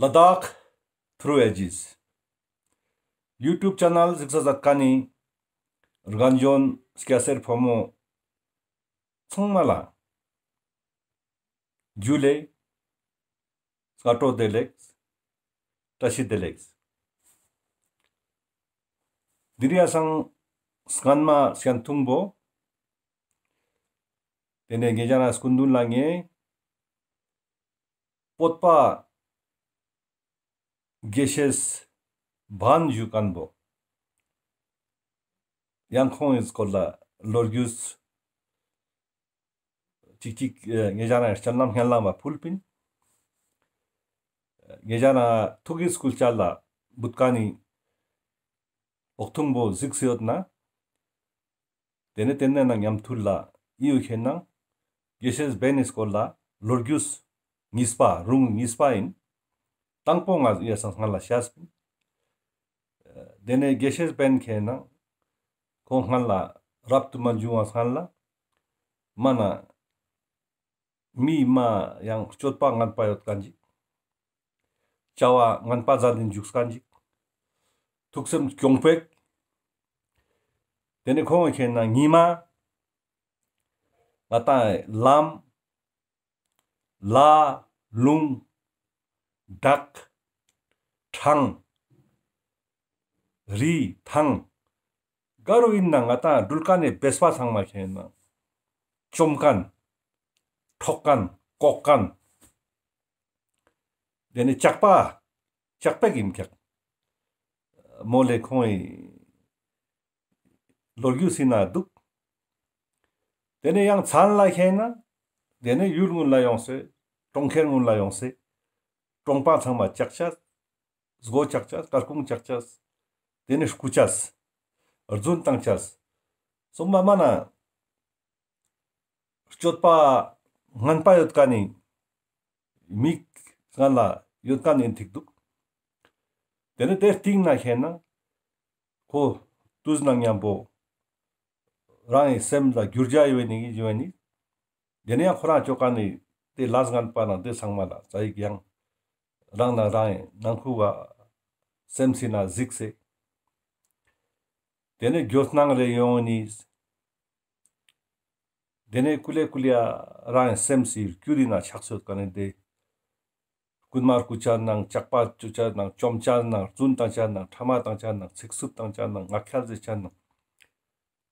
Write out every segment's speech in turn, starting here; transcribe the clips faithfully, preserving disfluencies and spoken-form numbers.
ལ་དྭགས་ཐྲུ་ཨེ་ཇིས་ཡུ་ཊུབ་ཆེ་ནལ་གཟིགས་ས་མཛད་མཁན་ནི་རྒན་གཞོན་སྐྱ་སེར་ཕོ་མོ་ཚང་མ་ལ་ཇུ་ལེ། སྔ་དྲོ་བདེ་ལེགས། བཀྲ་ཤིས་བདེ་ལེགས། དེ་རིང་ཡ་སང་སྔན་མ་སྐྱན་ཐུང་པོ། དེ་ནས་ཉེ་རང་སྐུ་མདུན་ལ་ངས་བོད་པ་དགེ་བཤེས་བན་ཞུ་མཁན་པོ་ཡང་ཁོང་ངི་སྐོར་ལ་ལོ་རྒྱུས་ཅིག་ཅིག་ཨ་ཉེ་རང་སྤྱན་ལམ་སྙན་ལམ་པ་ཕུལ་པིན། ཉེ་རང་ཐུགས་ཀྱི་སྐུལ་ལྕག་ལ་བུད་མཁན་ནི་འོག་ཐུང་པོ་གཟིགས་སེ་ཡོད་ན། དེ་ནས་དེ་ནས་ན་མཉམ་མཐུད་ལ་ཡིའུ་ཁེ་ནང་དགེ་བཤེས་བན་ནི་སྐོར་ལ་ལོ་རྒྱུས་གཉིས་པ་རུང་གཉིས་པ་ཡིན། དང་པོ་ང་ཡ་སང་སྔན་ལ་བཤད་པིན། དེ་ནས་དགེ་བཤེས་བན་ཁེ་ནང་ཁོང་སྔན་ལ་རབ་ཏུ་མ་བྱུང་བ་སྔན་ལ་མ་ན་མི་མ་ཡང་སྤྱོད་པ་ངན་པ་ཡོད་མཁན་ཅིག་བྱ་བ་ངན་པ་མཛད་དེ་འཇུག་མཁན་ཅིག་ཐུགས་སེམས་གྱོང་པོ་ཞིག་དེ་ནས་ཁོང་ཁེ་ནང་ཉི་མ་ང་ཏང་ལམ། ལ། ལུང་། བྲག། འཕྲང་། རི་ཐང་། ག་རུ་ཡིན་ན་ང་ཏང་འགྲུལ་མཁན་ནི་བེས་པ་ཚང་མ་ཁེ་ནང་བཅོམ་མཁན། འཕྲོག་མཁན། བཀོག་མཁན། དེ་ནས་ཇག་པ། ཇག་པ་ཡིན་ཀྱག་མོལ་ལེ་ཁོང་ངི་ལོ་རྒྱུས་ཡིན་ན་འདུག་དེ་ནས་ཡང་མཚན་ལ་ཁེ་ན། དེ་ནས་ཡུལ་ངུན་ལ་ཡོང་སེ། གྲོང་ཁྱེར་ངུན་ལ་ཡོང་སེ། གྲོང་པ་ཚང་མ་བཅག་ཅེས། སྒོ་བཅག་ཅེས། སྐར་ཁུང་བཅག་ཅེས། དེ་ནས་རྐུ་ཅེས། རྫུན་བཏང་ཅེས། སོང་པ་མ་ན། སྤྱོད་པ་ངན་པ་ཡོད་མཁན་ནི་མི་སྔན་ལ་ཡོད་མཁན་ནི་ཐིག་འདུག་དེ་ནས་དེ་སྟིང་ན་ཁེ་ན་ཁོ་དུས་ནང་མཉམ་པོ་རང་གི་སེམས་ལ་འགྱུར་བ་ཡོད་ནི་ཡོད་ནི། དེ་ནས་ཡང་ཁོ་རང་ཅོ་མཁན་ནི་དེ་ལས་ངན་པ་ནང་དེ་ཚང་མ་ལ་ཙ་ཡིག་ཡང་རང་ནང་རང་གི་ནང་ཁུལ་བ་སེམས་སི་ན་གཟིགས་སེ། དེ་ནས་འགྱོད་སྣང་རེ་ཡོང་ནི། དེ་ནས་ཀུ་ལེ་ཀུ་ལེ་ཨ་རང་སེམས་སི་རྒྱུད་དི་ན་ཆགས་སོད་ཀ་ནས་དེ། རྐུན་མ་རྐུ་ཅེས་ནང་ཇག་པ་ཅོ་ཅེས་ནང་བཅོམ་ཅེས་ནང་རྫུན་བཏང་ཅེས་ནང་ཕྲ་མ་བཏང་ཅེས་ནང་ཚིག་རྩུབ་བཏང་ཅེས་ནང་ངག་འཁྱལ་ཟེར་ཅེས་ནང་།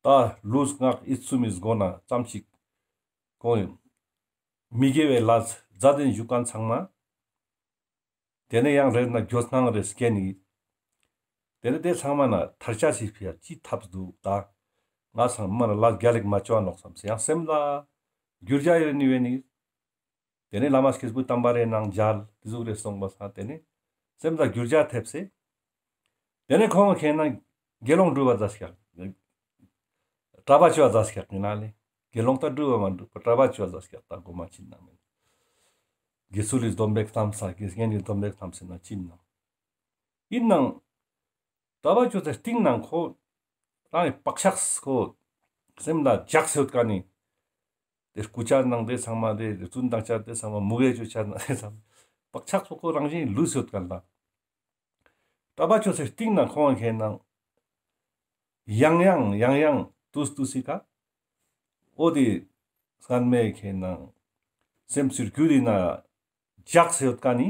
ད་ལུས་ངག་ཡིད་གསུམ་མི་སྒོ་ན་ཙམ་ཞིག་ཁོང་ངི་མི་དགེ་བའི་ལས་མཛད་དེ་འཇུག་མཁན་ཚང་མ། དེ་ནས་ཡང་རེ་ན་འགྱོད་སྣང་རེ་སྐྱེ་ནི། དེ་ནས་དེ་ཚང་མ་ན་ཐར་ཅེས་སི་ཕི་ཡ་ཅི་ཐབས་འདུག་ད་ང་ཚང་མ་ན་ལས་རྒྱལ་ལེགས་མ་ཅོ་ནོག་བསམ་སེ་ཡང་སེམས་ལ་འགྱུར་བ་ཡོད་ནི་བས་ནི། དེ་ནས་བླ་མ་སྐྱེས་བུ་དམ་པ་རེ་ནང་མཇལ་དེ་ཟུག་རེ་སོང་པ་སང་དེ་ནས་སེམས་ལ་འགྱུར་བ་ཐེབས་སེ། དེ་ནས་ཁོང་ཁེ་ན་དགེ་སློང་སྒྲུབ་པ་མཛད་ཀྱག་གྲྭ་པ་ཅོ་བ་མཛད་ཀྱག་ཡིན་ན་ལེ། དགེ་སློང་ད་སྒྲུབ་པ་མ་འགྲུབ་པ་གྲྭ་པ་ཅོ་བ་མཛད་ཀྱག་ད་གོ་མ་ཕྱིན་ན་མེད། དགེ་ཚུལ་ལི་སྡོམ་པའི་ཐམས་ས་དགེ་བསྙེན་ནི་སྡོམ་པའི་ཐམས་སེ་ན་ཕྱིན་ན། ཡིན་ནང་། གྲྭ་པ་ཅོ་སྟེ་སྟིང་ནང་ཁོ་རང་གི་བག་ཆགས་ཁོ་སེམས་ལ་ཇག་སེ་ཡོད་མཁན་ནི། དེ་རྐུ་ཅེས་ནང་དེ་ཚང་མ་དེ་རྫུན་བཏང་ཅེས་དེ་ཚང་མ་མུ་གེ་ཅོ་ཅེས་ནང་དེ་ཚང་མ་བག་ཆགས་ཁོ་ཁོ་རང་བཞིན་ལུས་ཡོད་མཁན་ལ། གྲྭ་པ་ཅོ་སྟེ་སྟིང་ནང་ཁོང་ཁེ་ནང་ཡང་ཡང་ཡང་ཡང་དུས་དུས་སི་ཀ་འོ་དེ་སྔན་མའི་ཁེ་ནང་སེམས་སི་རྒྱུད་དི་ན་ཇག་སེ་ཡོད་མཁན་ནི།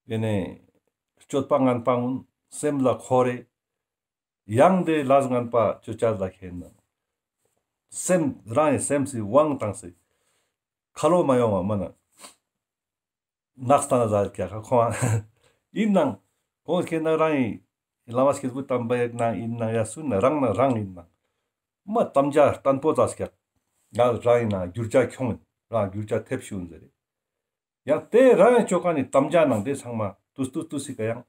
དེ་ནས་སྤྱོད་པ་ངན་པ་ངུན་སེམས་ལ་འཁོར་རེ། ཡང་དེ་ལས་ངན་པ་ཅོ་ཅེས་ལ་ཁེ་ན། སེམས་རང་གི་སེམས་སི་དབང་བཏང་སེ། ཁ་ལོ་མ་ཡོང་བ་མ་ན། ནགས་ལྟ་ན་ཟ་ཀྱག་ཁོང་། ཡིན་ནང་། ཁོང་ཁེ་ན་རང་གི་བླ་མ་སྐྱེས་བུ་དམ་པ་ཡིན་ནང་ཡིན་ནང་ཡ་སུ་ན་རང་ན་རང་ཡིན་ནང་། མ་དམ་བཅའ་བརྟན་པོ་ཙ་ཀྱག་ང་རང་ཡིན་ན་འགྱུར་བ་ཁྱོང་ཡིན། རང་འགྱུར་བ་ཐེབས་ཤུ་ཡིན་ཟེར་རེ། ཡང་དེ་རང་ཡང་ཅོ་མཁན་ནི་དམ་བཅའ་ནང་དེ་ཚང་མ་ཏུས་ཏུས་ཏུས་སི་ཀ་ཡང་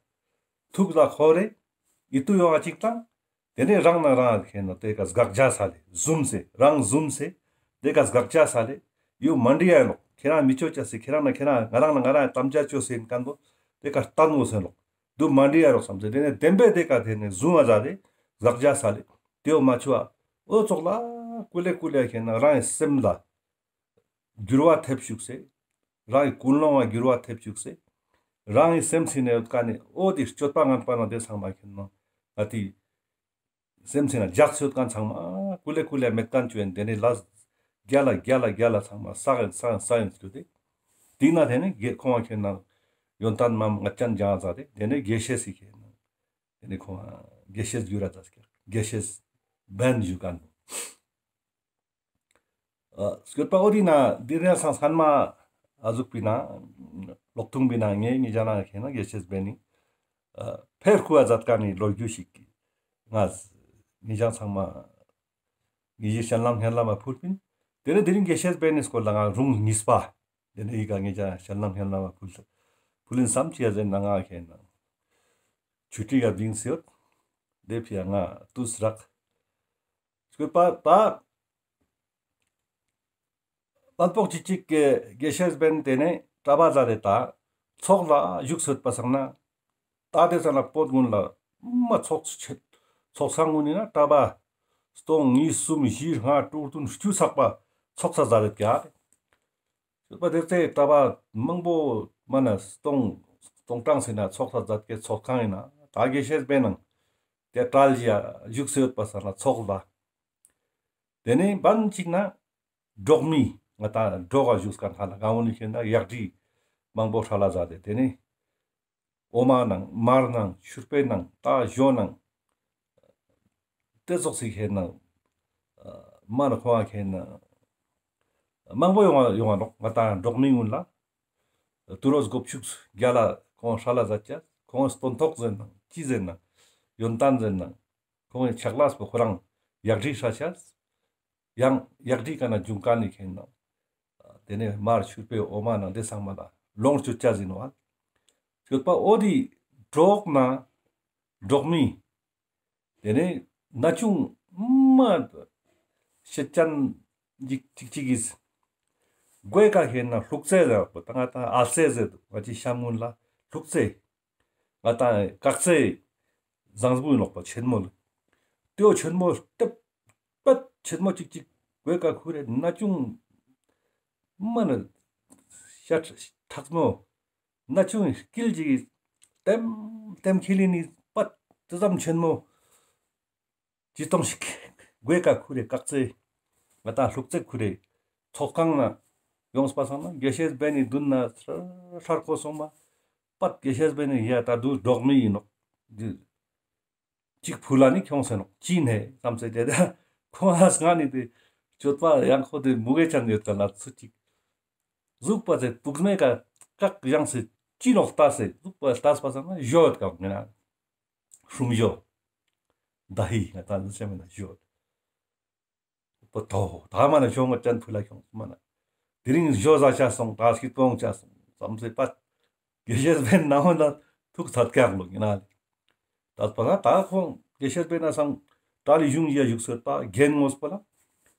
ཐུགས་ལ་འཁོར་རེ། ཡིད་དུ་ཡོང་བ་ཅིག་དང་། དེ་ནས་རང་ན་རང་ཁེ་ན་དེ་ཀ་དགག་བྱ་ས་ལེ་བཟུང་སེ་རང་བཟུང་སེ་དེ་ཀ་དགག་བྱ་ས་ལེ་ཡོ་མ་འདྲི་ཡ་ནོག་ཁྱེ་རང་མི་ཅོ་ཅེས་སི་ཁྱེ་རང་ན་ཁྱེ་རང་ང་རང་ན་ང་རང་དམ་བཅའ་ཅོས་སེ་ཡིན་མཁན་པོ་དེ་ཀ་བརྟན་ནོག་ཟེར་ནོག་དུ་མ་འདྲི་ཡ་ནོག་བསམ་སེ་དེ་ནས་བདེན་པའི་དེ་ཀ་དེ་ནས་བཟུང་བ་ས་ལེ་དགག་བྱ་ས་ལེ་དེའོ་མ་ཆུ་བ་འོ་ཙོགས་ལ་ཀུ་ལེ་ཀུ་ལེ་ཁེ་ན་རང་གི་སེམས་ལ། འགྱུར་བ་ཐེབས་བཅུག་སེ། རང་གི་ཀུན་སློང་ལ་འགྱུར་བ་ཐེབས་བཅུག་སེ། རང་གི་སེམས་སི་ནང་ཡོད་ཁན་ནི་འོ་དེ་སྤྱོད་པ་ངན་པ་ནང་དེ་ཚང་མ་ཁེན་ན་ང་ཏི་སེམས་སི་ནང་འཇགས་ཡོད་ཁན་ཚང་མ་ཀུ་ལེ་ཀུ་ལེ་མེད་ཁན་ཅོ་ཨིན། དེ་ནེ་ལས་རྒྱལ་ལ་རྒྱལ་ལ་རྒྱལ་ལ་ཚང་མ་སག་ཨིན་སག་ཨིན་སག་ཨིན་ཟེར་ཏེ། དེ་ན་དེ་ནེ་དགེ་ཁོང་ཁེན་ན་ཡོན་ཏན་མ་ངད་ཅན་སྦྱང་ཟ་དེ་དེ་ནེ་དགེ་བཤེས་སི་ཁེན་ན་དེ་ནེ་ཁོང་དགེ་བཤེས་གྱུར་ར་ཟ་ཀྱག། དགེ་བཤེས་བན་ཞུ་ཁན། ཨ་སྐྱོད་པ་འོ་དེ་ན་དེ་རིང་སང་སྔན་མ་ཨ་ཟུག་པི་ན་ལོག་ཐུང་པི་ན་ངའི་ཉེ་རང་ཁེན་ན་དགེ་བཤེས་བན་ནི་ཨ་ཕེར་ཁུ་བ་ཛད་ཁན་ནི་ལོ་རྒྱུས་ཤིག་ང་ཉེ་རང་ཚང་མ་ངེ་ཞིག་ཞལ་ལམ་སྙན་ལམ་མ་ཕུལ་པིན། དེ་ནེ་དེ་རིང་དགེ་བཤེས་བན་ནི་སྐོར་ལ་ང་རུང་གཉིས་པ་དེ་ནེ་ཡི་ག་ངེ་ཞིག་ཞལ་ལམ་སྙན་ལམ་མ་ཕུལ་ཕུལ་ཨིན་སམ་ཅི་ཡ་ཟེར་ན་ང་ཁེན་ན་ཆུ་ཊི་ག་བིང་སེ་ཡོད། དེ་ཕི་ཡ་ང་ཏུས་རག། སྐྱོད་པ་ད་ལན་པོག་ཅིག་ཅིག་གི་དགེ་བཤེས་བན་དེ་ནེ་གྲྭ་པ་ཟ་རེ་ད་ཚོགས་ལ་བཞུགས་སོད་པ་སང་ན་ད་དེ་ས་ན་བོད་གུན་ལ་མ་ཚོགས་ཆེད་ཚོགས་ས་གུན་ནི་ན་གྲྭ་པ་སྟོང་གཉིས་གསུམ་བཞི་ལྔ་དྲུག་བདུན་བཅུ་ཚག་པ་ཚོགས་ས་ཟ་རེ་ཀྱག། སྐྱོད་པ་དེ་ཚེ་གྲྭ་པ་མང་པོ་མ་ན་སྟོང་སྟོང་གྲངས་སི་ན་ཚོགས་ས་ཛད་ཀྱག། ཚོགས་ཁང་ཨིན་ན་ད་དགེ་བཤེས་བན་ནང་དེ་གྲལ་ལ་བཞུགས་སེ་ཡོད་པ་ས་ན་ཚོགས་ལ། དེ་ནེ་བན་ཅིག་ན་འབྲོག་མི་ང་ཏང་འབྲོག་ག་བཞུགས་ཁན་ཧ་ལ་གང་འོ་ནི་ཁེན་ན་གཡག་འབྲི་མང་པོ་ཧྲ་ལ་ཛད་དེ་དེ་ནེ་འོ་མ་ནང་མར་ནང་ཆུར་པེ་ནང་ད་ཞོ་ནང་དེ་ཙོགས་སི་ཁེན་ན་མ་ན་ཁོང་ཁེན་ན་མང་པོ་ཡོང་བ་ཡོང་བ་ནོག། ང་ཏང་འབྲོག་མི་གུན་ལ་ཏུ་རོས་གོ་ཕྱུགས་རྒྱ་ལ་ཁོང་ཧྲ་ལ་ཛད་ཀྱག། ཁོང་སྟོན་ཐོག་ཟེར་ནང་ཅི་ཟེར་ནང་ཡོན་ཏན་ཟེར་ནང་ཁོང་གི་ཆག་ལས་པོ་ཁོ་རང་གཡག་འབྲི་ཧྲ་ཤ། ཡང་གཡག་འབྲི་ཀ་ན་ཇུང་ཀ་ནི་ཁེན་ན་དེ་ནེ་མར་ཆུར་པེ་འོ་མ་ནང་དེ་ཚང་མ་ལ་ལོངས་སྤྱོད་ཅ་ཟིན་བ། སྐྱོད་པ་འོ་དེ་འབྲོག་ན་འབྲོག་མི་དེ་ནེ་ན་ཆུང་མ་ཤེད་ཅན་ཅིག་ཅིག་ཅིག་གིས་གོས་ཀ་ཁེན་ན་ལྷུག་རྩེ་ཟེར་བ་ད་ང་ཏང་ཨ་རྩེ་ཟེར་དུག། ང་ཅི་ཤམ་གུན་ལ་ལྷུག་རྩེ་ང་ཏང་ཀག་རྩེ་ཟངས་བུ་ནོག་པ་ཆེན་མོ་ལ། ཏེའོ་ཆེན་མོ་ལྟེབ་པད་ཆེན་མོ་ཅིག་ཅིག་གོས་ཀ་ཁུ་རེ་ན་ཆུང་མ་ན་ཤ་ཁྲག་མོ་ན་ཆུང་སྐིལ་ཅིག་ལྟེམ་ལྟེམ་ཁི་ལི་ནི་པད་དེ་ཙམ་ཆེན་མོ་ཅི་སྟོང་ཞིག་གོས་ཀ་ཁུ་རེ་ཀག་རྩེ་ང་ཏང་ལྷུག་རྩེ་ཁུ་རེ་ཚོགས་ཁང་ན་ཡོངས་པ་སང་ན་དགེ་བཤེས་བན་ནི་མདུན་ན་ཧྲར་ཧྲར་ཁོ་སོང་མ་པད་དགེ་བཤེས་བན་ནི་ཡ་ད་དུ་འབྲོག་མི་ཨིན་ནོག། ཅིག་ཕུལ་ལ་ནི་ཁྱོང་སེ་ནོག་ཅི་ནེ་བསམ་སེ་དེ་ད་ཁོང་ཨ་སྔ་ནི་དེ་སྤྱོད་པ་ཡང་ཁོ་དེ་མུ་གེ་ཅན་ཡོད་ཀ་ལ་ཚུ་ཅིག་ཟུག་པ་ཚེ་ཕུགས་མེད་ཀ་ཀག་ཡང་སེ་ཅི་ནོག་ལྟ་སེ་ཟུག་པ་ལྟས་པ་སང་ན་ཞོ་ཡོད་ཀ་ངེ་ན་ཧྲུམ་ཞོ་ད་ཧི་ང་ད་ལུ་ཆེ་མེ་ན་ཞོ་པོ་ཏོ་ད་མ་ན་ཞོ་ངོ་ཅན་ཕུལ་ལ་ཁྱོང་མ་ན། དེ་རིང་ཞོ་ཟ་ཆ་སོང་ད་སྐྱིད་པོ་ཆ་སོང་བསམ་སེ་པད་དགེ་བཤེས་བན་ནང་ན་ཐུག་ཚད་ཀྱག་ལོ་ཡིན་ན་ལེ། ད་པ་ན་ད་ཁོང་དགེ་བཤེས་བན་ན་སང་གྲྭ་ལི་གཞུང་ཡ་བཞུགས་སོད་པ་རྒན་ངོས་པོ་ལ།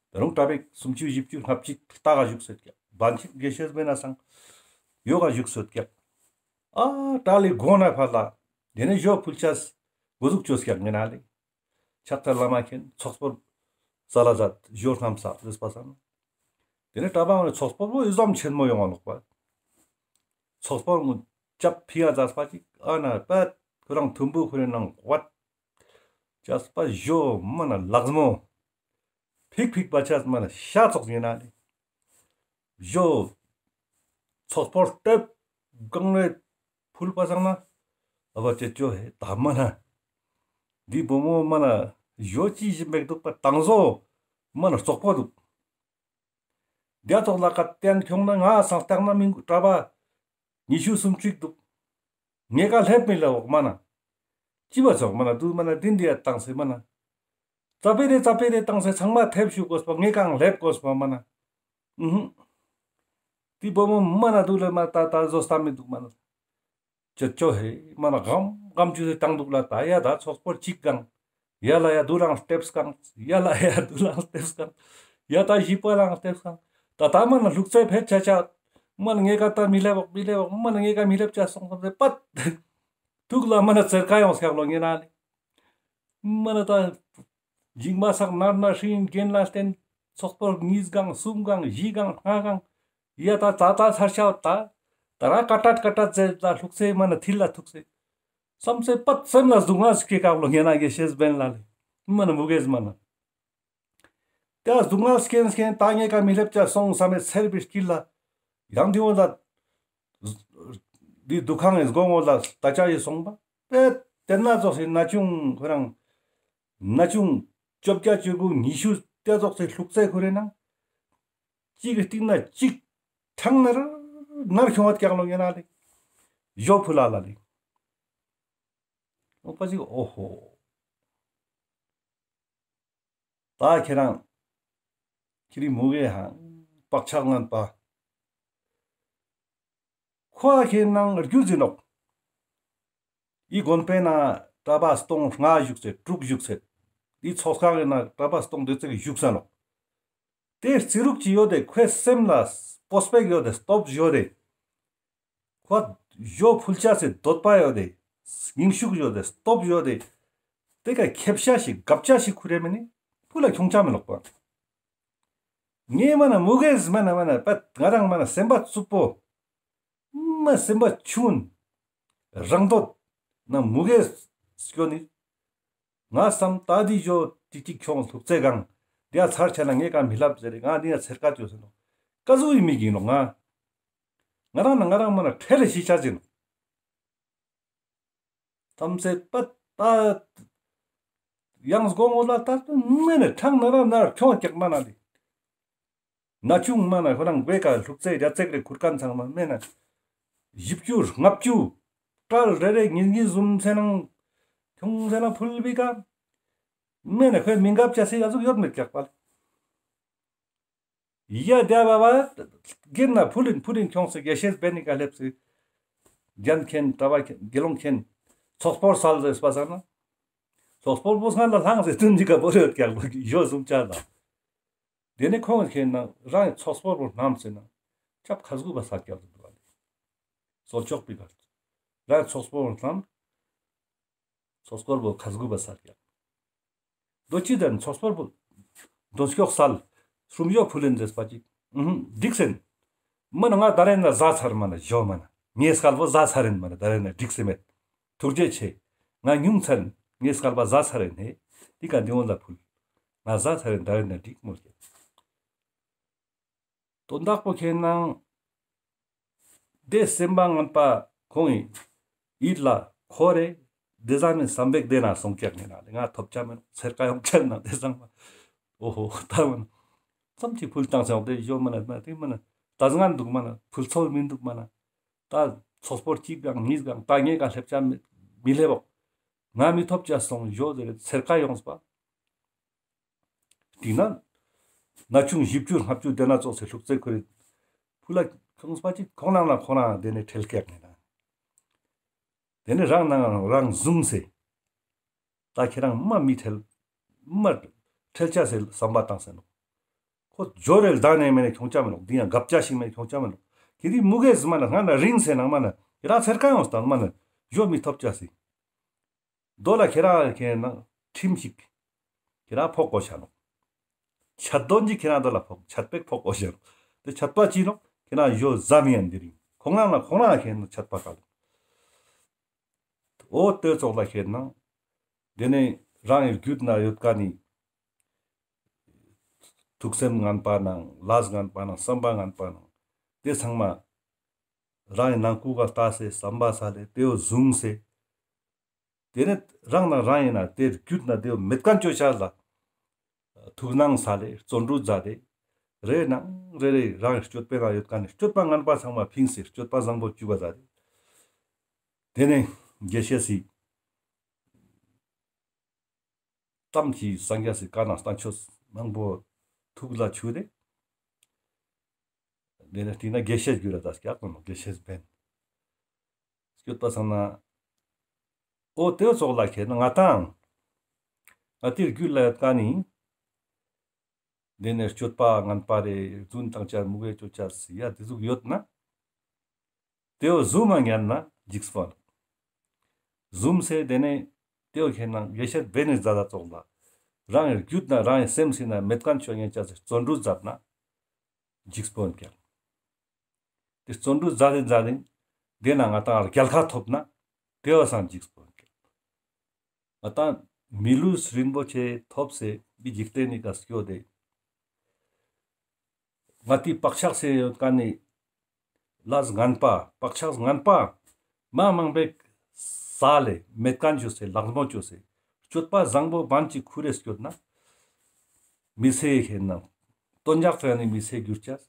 ད་རུང་གྲྭ་པེ་སུམ་ཅུ་བཞི་བཅུ་ལྔ་བཅུ་ལྟ་ག་བཞུགས་སོད་ཀྱག། བན་ཅིག་དགེ་བཤེས་བན་ན་སང་ཡོ་ག་བཞུགས་སོད་ཀྱག། ཨ་གྲྭ་ལི་དགོང་ན་ཕར་ལ་དེ་ནས་ཞོ་ཕུལ་ཆས་འགོ་འཛུགས་བཅོས་ཀྱག་ཡིན་ན་ལེ། ཕྱག་འཚལ་བླ་མ་མཁྱེན། ཚོགས་སྤོར་ས་ལ་ཟ་ཞོར་རྣམས་ས་རེས་པ་སང་། དེ་ནས་གྲྭ་པ་ངོས་ཚོགས་སྤོར་བོ་ཡི་ཙམ་ཆེན་མོ་ཡོང་བ་ལོག་པ། ཚོགས་སྤོར་ངོས་ཅབ་ཕི་ཡ་ཛ་སྤ་ཅིག་ཨ་ན་པད་ཁོ་རང་ཐུམ་བུ་ཁོ་རེ་ནང་བད་ཅ་སྤ་ཞོ་མ་ན་ལག་མོ་ཕིག་ཕིག་པ་ཆ་མ་ན་ཤ་ཚོགས་ཡིན་ན་ནི། ཞོ་ཚོགས་སྤོར་ལྟེབ་གང་ནས་ཕུལ་པ་སང་ན། ཨ་བ་ཅེ་ཅོ་ཧེ་ད་མ་ན། འདི་བུ་མོ་མ་ན་ཞོ་ཅི་ཞིག་མེད་འདུག་པ་དང་བཟོ་མ་ན་རྩོག་པོ་འདུག། རྒྱ་ཚོགས་ལ་ཀ་བསྟན་ཁྱོང་ན་ང་སང་བཏང་ན་མི་གྲྭ་པ་ཉི་ཤུ་སུམ་ཅུ་འདུག། ངེ་ཀ་སླེབས་མི་ལ་འོག་མ་ན། ཅི་བ་ཚོགས་མ་ན་དུ་མ་ན་དིན་དི་ཡ་བཏང་སེ་མ་ན། ཙ་པེ་རེ་ཙ་པེ་རེ་བཏང་སེ་ཚང་མ་ཐེབས་ཞུ་དགོས་པ་ངེ་ཀའང་སླེབས་དགོས་པ་མ་ན། ཨུ་ཧུ། དེ་བུ་མོ་མ་ན་དུ་ལ་མ་ད་ད་བཟོ་སྟངས་མི་འདུག་མ་ན། ཅོ་ཅོ་ཧེ་མ་ན་གམ་གམ་ཅུ་སེ་བཏང་འདུག་ལ་ད་ཡ་ད་ཚོགས་སྤོར་གཅིག་གང་། ཡ་ལ་ཡ་དུ་རང་སྟེབས་གང་། ཡ་ལ་ཡ་དུ་རང་སྟེབས་གང་། ཡ་ད་བཞི་པ་རང་སྟེབས་གང་། ད་ད་མ་ན་ལྷུག་རྩེ་ཕེད་ཆ་ཆ། མ་ན་ངེ་ཀ་ད་མི་སླེབས་འོག་མི་སླེབས་འོག་མ་ན་ངེ་ཀ་མི་སླེབས་ཆ་སོང་སོང་སེ་པད། ཐུག་ལ་མ་ན་ཚེར་ཀ་ཡོང་སྐྱག་ལོ་ངེ་ན་ནི། མ་ན་ད། འཇིགས་མ་སག་ནར་ནར་ཧྲིན་རྒན་ལ་བརྟེན། ཚོགས་སྤོར་གཉིས་གང་གསུམ་གང་བཞི་གང་ལྔ་གང་། ཡ་ད་ད་ད་ཚར་ཤའོ་ད། ད་ར་ཀ་ཏད་ཀ་ཏད་ཟེར་ལ་ལྷུག་སེ་མ་ན་ཐིལ་ལ་ཐུག་སེ། སམ་སེ་པད་སེམས་ལ་སྡུག་བསྔལ་སྐྱེ་ཀག་ལོ་ཉེ་ན་དགེ་བཤེས་བན་ལ་ལེ། མ་ན་མུ་གེས་མ་ན། ཏེ་སྡུག་བསྔལ་སྐྱེན་སྐྱེན་ད་ངེ་ཀ་མི་སླེབ་ཅ་སོང་བསམ་མེད་ཚེར་བའི་དཀྱིལ་ལ། ཡང་དེ་འོ་ལ། འདི་འདུ་ཁང་ངི་སྒོ་ངོ་ལ་ལྟ་ཅ་ཡི་སོང་པ། པེ་ཏེན་ན་ཙོགས་སི་ན་ཆུང་ཁོ་རང་། ན་ཆུང་བཅོ་བརྒྱད་བཅུ་དགུ་ཉི་ཤུ་ཏེ་ཙོགས་སི་ལྷུག་རྩེ་ཁོ་རེ་ནང་། གཅིག་གི་སྟེང་ན་གཅིག་ཕྲང་ནར་ནར་ཁྱོང་བ་ཀྱག་ལོ་ཉེ་ན་ལེ། ཞོ་ཕུལ་ལ་ལ་ལེ། ཨོ་པ་ཅིག་ཨོ་ཧོ། ད་ཁྱེད་རང་ཁྱེད་རི་མུ་གེ་ཧང་བག་ཆགས་ངན་པ། ཁོ་ཁྱེད་ནང་རྒྱུ་ཟིན་ནོག། འི་དགོན་པའི་ནང་གྲྭ་པ་སྟོང་ལྔ་བཞུགས་སེ་དྲུག་བཞུགས་སེ། འི་ཚོགས་ཁང་གི་ནང་གྲྭ་པ་སྟོང་དེ་ཙིག་བཞུགས་ས་ནོག། ཏེ་རྩི་རུག་ཅི་ཡོད་དེ་ཁོའི་སེམས་ལ་སྤོབས་པ་ཡོད་དེ་སྟོབས་ཡོད་དེ། ཁོ་ཞོ་ཕུལ་ཅ་སེ་འདོད་པ་ཡོད་དེ། སྙིང་ཤུགས་ཡོད་དེ་སྟོབས་ཡོད་དེ། ཏེ་ཀ་ཁེབ་ཤ་ཞིག་གབ་ཅ་ཞིག་ཁུར་རེ་མེ་ནི་ཕུ་ལ་ཁྱོང་ཅ་མི་ལོག་པ། ངེ་མ་ན་མུ་གེས་མ་ན་མ་ན་པད་ང་རང་མ་ན་སེམས་པ་རྩུབ་པོ། མ་སེམས་པ་ཆུན། རང་འདོད་ན་མུ་གེས་སྐྱོ་ནི། ང་བསམ་ད་འདི་ཞོ་ཏིག་ཏིག་ཁྱོང་ལྷུག་རྩེ་གང་། འདི་ཡ་ཚར་ཆ་ན་ངེ་ཀ་མི་ལབ་ཟེར་རེ་ང་འདི་ཡ་ཚེར་ཀ་ཅོ་ཟེར་ནོ། ཀ་ཟུག་ཡི་མི་གིན་ནོ་ང་། ང་རང་ན་ང་རང་མ་ན་ཁྲེལ་ལེ་ཤི་ཆ་ཟེར་ནོ། ཐམས་ཅད་པ་ད། ཡང་སྒོ་ངོ་ལ་ད་མེ་ནེ་ཕྲང་ན་ར་ནར་ཁྱོང་ཀྱག་མ་ན་ལེ། ན་ཆུང་མ་ན་ཁོ་རང་བེ་ཀ་ལྷུག་རྩེ་རྒྱ་ཚེག་རེ་ཁུར་ཁན་ཚང་མ་མེ་ན། བཞི་བཅུ་ལྔ་བཅུ། ཀྲལ་རེ་རེ་ཉིས་ཉིས་ཟུམ་སེ་ནང་། ཁྱོང་སེ་ན་ཕུལ་བི་ཀ། མེ་ན་ཁོའི་མི་འགབ་ཅ་སེ་ཡ་ཟུག་ཡོད་མེད་ཀྱག་པ་ལེ། ཡ་དེ་བ་བ། གིན་ན་ཕུལ་ལིན་ཕུལ་ལིན་ཁྱོང་སེ་དགེ་བཤེས་བན་ནི་ཀ་ལེབ་སེ། རྒྱན་མཁན་གྲྭ་པ་མཁན་དགེ་སློང་མཁན། ཚོགས་སྤོར་སལ་ཟེར་སྤ་ས་ན། ཚོགས་སྤོར་པོ་སྔ་ལ་ལྷང་ཟེར་དུན་ཅི་ཀ་བོ་རེ་ཡོད་ཀྱག་ལོ་ཞོ་ཟུམ་ཅ་ལ། དེ་ནི་ཁོང་མཁན་ན་རང་ཚོགས་སྤོར་པོ་སྣམས་སེ་ན། ཆབ་ཁ་སྒུ་བ་ས་ཀྱག་ཏུ་འདུག་བ་ལེ། སོལ་ཅོག་པི་ཀ། རང་ཚོགས་སྤོར་པོ་སྣམས། ཚོགས་སྐོར་བོ་ཁ་སྒུ་བ་སལ་ཀྱག། དོ་ཅི་དན་ཚོགས་སྐོར་བོ་དོན་སྐྱོག་སལ། སུམ་ཞོ་ཕུལ་ལེན་ཟེར་སྤ་ཅིག། ཨུ་ཧུམ་འགྲིག་སེན། མ་ན་ང་ད་རེ་ན་ཟ་ཚར་མ་ན་ཞོ་མ་ན། ངའི་སྐལ་བོ་ཟ་ཚར་རེན་མ་ན་ད་རེ་ན་འགྲིག་སེ་མེད། ཐུགས་རྗེ་ཆེ། ང་ཉུང་ཚར་རེན་ངའི་སྐལ་བ་ཟ་ཚར་རེན་ཧེ། འདི་ཀ་འདི་འོང་ལ་ཕུལ། ང་ཟ་ཚར་རེན་ད་རེ་ན་འགྲིག་མོལ་ཀྱག། དོན་དག་པོ་ཁྱེད་ནང་། དེ་སེམས་པ་ངན་པ་ཁོང་ཡིན། ཡིད་ལ་འཁོར་རེ། དེ་ཟ་ནི་བསམ་པེག་དེ་ན་སོང་ཀྱག་ནི་ན་ང་ཐོབ་ཆ་མེད་ཚེར་ཀ་ཡོང་ཆ་ན་དེ་ཚང་མ། ཨོ་ཧོ་ད་མ་ན། ཙམ་ཅིག་ཕུལ་བཏང་སོང་དེ་ཞོ་མ་ན་མ་དེ་མ་ན། ད་སྔན་འདུག་མ་ན་ཕུལ་ཚོད་མིན་འདུག་མ་ན། ད་ཚོགས་སྤོར་གཅིག་གང་གཉིས་གང་ད་ངས་གང་སླེབས་ཆ་མི་སླེབ་བོ། ང་མི་ཐོབ་ཆ་སོང་ཞོ་དེ་ཚེར་ཀ་ཡོངས་པ། དེ་ན། ན་ཆུང་བཞི་བཅུ་ལྔ་བཅུ་དེ་ན་ཙོགས་སེ་ལྷུག་རྩེ་ཁོ་རེ། ཕུ་ལ་ཁོང་སྤ་ཅིག་ཁོང་རང་ལ་ཁོང་རང་དེ་ནས་ཁྲེལ་ཀྱག་ནས་ན། དེ་ནས་རང་ནང་རང་ཟུམ་སེ། ད་ཁྱེད་རང་མ་མི་ཁྲེལ། མ་ཁྲེལ་ཆ་སེ་བསམ་པ་བཏང་སེ་ནོ། ཁོ་ཇོ་རེ་ལྡང་ནས་མེད་ནས་ཁྱོང་ཆ་མེད་ནོ། འདི་ཡང་གབ་ཆ་ཞིག་མེད་ཁྱོང་ཆ་མེད་ནོ། ཁྱེད་དེ་མུ་གེ་ཟི་མ་ན་སྔ་ན་རིང་སེ་ནང་མ་ན་ཁྱེད་རང་ཚེར་ཀ་ཡོང་སྟངས་མ་ན་ཇོ་མི་ཐོབ་ཆ་སེ། རྡོ་ལ་ཁྱེད་རང་ཁྱེད་ན་ཁྲིམས་ཤིག་ཁྱེད་རང་ཕོག་གོ་ཆ་ནོ། ཆད་དོན་གྱི་ཁྱེད་རང་རྡོ་ལ་ཕོག་ཆད་པེག་ཕོག་གོ་ཆ་ནོ། དེ་ཆད་པ་ཅི་ནོ་ཁྱེད་རང་ཡོ་ཟ་མི་ཡན་དེ་རིང་ཁོང་རང་ལ་ཁོང་རང་ཁྱེད་ན་ཆད་པ་ཀ་ལོ། འོ་དེ་ཙོགས་ལ་ཁྱེད་ན་དེ་ནས་རང་ཡི་རྒྱུད་ན་ཡོད་ཀ་ནི་ཐུགས་སེམས་ངན་པ་ནང་ལས་ངན་པ་ནང་བསམ་པ་ངན་པ་ནང་དེ་ཚང་མ་རང་ཡི་ནང་ཁུག་ག་ལྟ་སེ་བསམ་པ་ས་ལེ་དེའོ་བཟུང་སེ། དེ་ནས་རང་ན་རང་ཡིན་ན་དེ་རྒྱུད་ན་དེ་མེད་ཁན་ཅོ་ཆ་ལ། ཐུགས་སྣང་ས་ལེ་བརྩོན་འགྲུས་མཛད་དེ། རེ་ནང་རེ་རེ་རང་སྤྱོད་པའི་ནང་ཡོད་ཁན་ནི་སྤྱོད་པ་ངན་པ་ཚང་མ་ཕིངས་སེ་སྤྱོད་པ་བཟང་པོ་བཅུག་པ་མཛད་དེ། དེ་ནས་དགེ་བཤེས་སི་གཏམ་གྱི་སངས་རྒྱས་སི་བཀའ་ནང་བསྟན་ཆོས་མང་པོ་ཐུགས་ལ་ཆུད་དེ། དེ་ནས་དེ་ན་དགེ་བཤེས་གྱུར་ར་ད་སྐྱག་དང་དགེ་བཤེས་བན། སྤྱོད་པ་ཚང་ན། འོ་དེ་ཙོགས་ལ་ཁྱེད་ན་ང་དང་། ང་དེ་རྒྱུད་ལ་ཡོད་ཀ་ནི། དེ་ནས་སྤྱོད་པ་ངན་པ་རེ་རྫུན་བཏང་ཆ་མུ་གེ་ཅོ་ཆ་སི་ཡ་དེ་ཟུག་ཡོད་ན། དེའོ་བཟུང་མ་ཉན་ན་འཇིགས་པ། བཟུང་སེ་དེ་ནས་དེའོ་ཁྱེད་ན་དགེ་བཤེས་བན་ནི་མཛད་ད་ཙོགས་ལ། རང་རྒྱུད་ན་རང་སེམས་སི་ན་མེད་ཁན་ཅོ་ཉན་ཆ་སི་བརྩོན་འགྲུས་མཛད་ན། འཇིགས་པོ་ཡིན་ཀྱང་། ཏེ་བརྩོན་འགྲུས་མཛད་དེ་མཛད་དེ་ཏེ་ན་ང་ཏང་རྒྱལ་ཁ་ཐོབ་ན་ཏེ་བ་སང་འཇིགས་པོ། ང་ཏང་མི་ལུས་རིན་པོ་ཆེ་ཐོབ་སེ་མི་འཇིག་རྟེན་ནི་ཀ་སྐྱོད་དེ། ང་ཏི་བག་ཆགས་སེ་ཡོད་ཀ་ནི་ལས་ངན་པ་བག་ཆགས་ངན་པ་མ་མང་པོ་ས་ལེ་མེད་ཁན་ཅོས་སེ་ལག་མོ་ཅོས་སེ་སྤྱོད་པ་བཟང་པོ་བན་ཅིག་ཁུར་རེ་སྐྱོད་ན་མི་ཚེ་ཁེན་ན་དོན་ཡག་ཚོ་ཡང་ནི་མི་ཚེ་འགྱུར་ཅེས།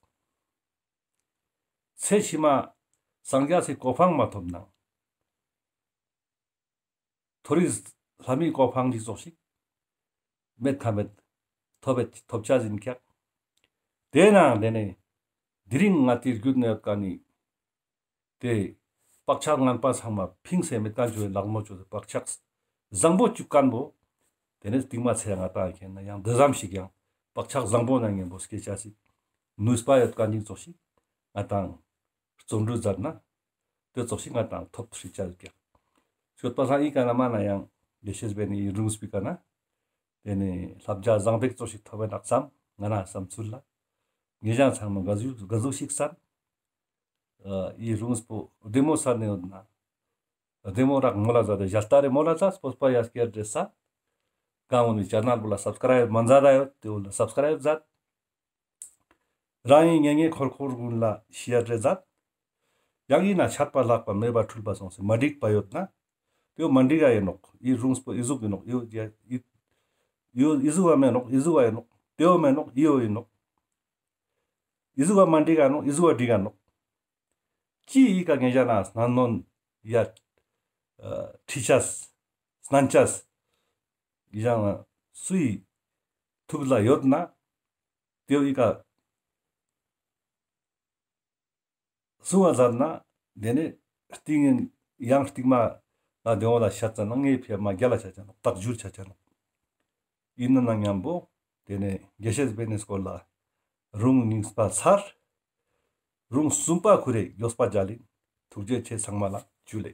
ཚེ་ཕྱི་མ་སངས་རྒྱས་སི་གོ་འཕང་མ་ཐོབ་ནའང་མཐོ་རིས་ལྷ་མིའི་གོ་འཕང་ཅིག་ཙོགས་ཤིག་མེད་ཁ་མེད་ཐོབ་པའི་ཐོབ་ཅེས་ཨིན་ཀྱག། ཏེ་ནའང་ཏེ་ནེ་དེ་རིང་ང་ཏི་རྒྱུད་ནེ་ཡོད་ཀ་ནི་ཏེ་བག་ཆགས་ངན་པ་ཚང་མ་ཕིངས་སེ་མེད་ཁན་ཅོས་ལག་མོ་ཅོས་སེ་བག་ཆགས་བཟང་པོ་ཅུག་ཁན་བོ། ཏེ་ནེ་སྟིང་མ་ཚེ་ང་ཏང་ཁེན་ན་ཡང་འདི་ཙམ་ཞིག་ཡང་བག་ཆགས་བཟང་པོ་ནང་ངན་པོ་སྐྱེ་ཅེས་སི་ནུས་པ་ཡོད་ཁན་ཅིག་ཙོགས་ཤིག་ང་ཏང་བརྩོན་འགྲུས་མཛད་ན་ཏེ་ཙོགས་ཤིག་ང་ཏང་ཐོབ་ཐུབ་ཅེས་ཀྱག། སྤྱོད་པ་སང་ཨི་ཀ་ན་མ་ན་ཡང་དགེ་བཤེས་པའི་ནི་རུང་སྤི་ཀ་ན་ཏེ་ནེ་བསླབ་བྱ་བཟང་པོ་ཙོགས་ཤིག་ཐོབ་པའི་ནག་ཙམ་ང་ན་བསམ་ཚུལ་ལ་ངེ་ཞང་ཚང་མ་ག་ཟུག་ག་ཟུག་ཤིག་སན། ཨ་ཨི་རུང་སྤོ་བདེ་མོ་སན་ནེ་ཡོད་ན་བདེ་མོ་རག་མོ་ལ་མཛད་དེ་ཞལ་ལྟ་རེ་མོ་ལ་མཛད་སྤོས་པ་ཡ་སྐྱེར་དྲེ་ས་གང་འོ་ནི་ཅེ་ནལ་བོ་ལ་སབ་སི་ཀ་རའིབ་མ་མཛད་ད་ཡོད་ཏེ་འོ་ལ་སབ་སི་ཀ་རའིབ་མཛད། རང་ཡིན་ངེ་ངེ་འཁོར་འཁོར་ཀུན་ལ་ཤེ་ཡར་རེ་མཛད། ཡང་ཡིན་ན་ཆད་པ་ལྷག་པ་མེད་པ་འཁྲུལ་པ་སོང་སེ་མ་འགྲིག་པ་ཡོད་ན་ཏེའོ་མ་འགྲིག་ག་ཡིན་ནོག། ཨི་རུང་སྤོ་ཨི་ཟུག་ཡིན་ནོག། ཨི་ཨི་ཨི་ཟུག་བ་མེད་ནོག། ཨི་ཟུག་བ་ཡིན་ནོག། ཏེའོ་མེད་ནོག། ཨིའོ་ཡིན་ནོག། ཨི་ཟུག་བ་མ་འགྲིག་ག་ནོག། ཨི་ཟུག་བ་འགྲིག་ག་ནོག། ཅི་ཨི་ཀ་ངེ་ཞ་ན་སྣ་ནོན་ཡ་ཁྲི་ཆས་སྣན་ཆས་ཡི་ཞ་ན་སུའི་ཐུགས་ལ་ཡོད་ན་ཏེའོ་ཨི་ཀ་སུ་བ་ཟེར་ན་ཏེ་ནེ་སྟིང་ཡང་སྟིང་མ་ལ་ཏེའོ་ལ་ཤ་ཚ་ན་ངའི་ཕི་མ་རྒྱལ་ལ་ཆ་ཆ་ནོག། རྟག་འཇུར་ཆ་ཆ་ནོག། ཡིན་ན་ན་མཉམ་པོ་ཏེ་ནེ་དགེ་བཤེས་པའི་ནི་སྐོར་ལ་རུང་གཉིས་པ་ཚར། རུང་གསུམ་པ་ཁུ་རེ་མགྱོགས་པ་མཇལ་ཡིན། ཐུགས་རྗེ་ཆེ་ཚང་མ་ལ་ཇུ་ལེ།